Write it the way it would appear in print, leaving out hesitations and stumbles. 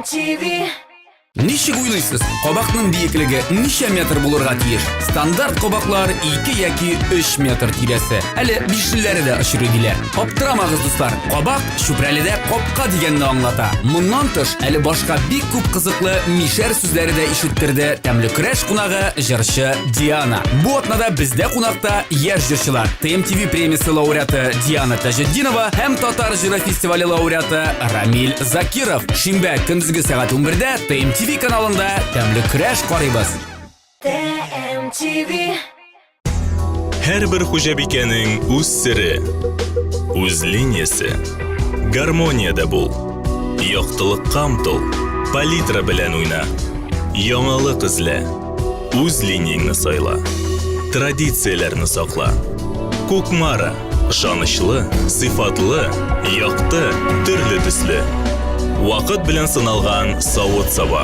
TMTV. Ничек уйлыйсыз, кабакның биеклеге ничә метр булырга тиеш? Стандарт кабаклар 2 яки 3 метр тирәсе. Әле бишлеләре дә очрый диләр. Аптырамагыз, дуслар. Кабак Чүпрәледә капка дигәнне аңлата. Моннан тыш, әле башка бик күп кызыклы мишәр сүзләре дә ишеттерде тәмле көрәш кунагы җырчы Диана. Бу атнада бездә кунакта яшь җырчылар ТМТВ премиясе лауреаты Диана Таҗетдинова һәм Татар җыры фестивале лауреаты Рамиль Закиров. Шимбә көндезге сәгать 11-дә ТМТВ каналында тәмле көрәш карыйбыз. TMTV. Һәрбер хуҗабикәнең үз сере, үз линиясе. Гармониядә бул. Яктылыкка омтыл. Палитра белән уйна. Яңалык эзлә. Үз линияңне сайла. Традицияләрне сакла. Кукмара. Ышанычлы, сыйфатлы, якты, төрле төсле. Вакыт белән сыналган савыт-саба.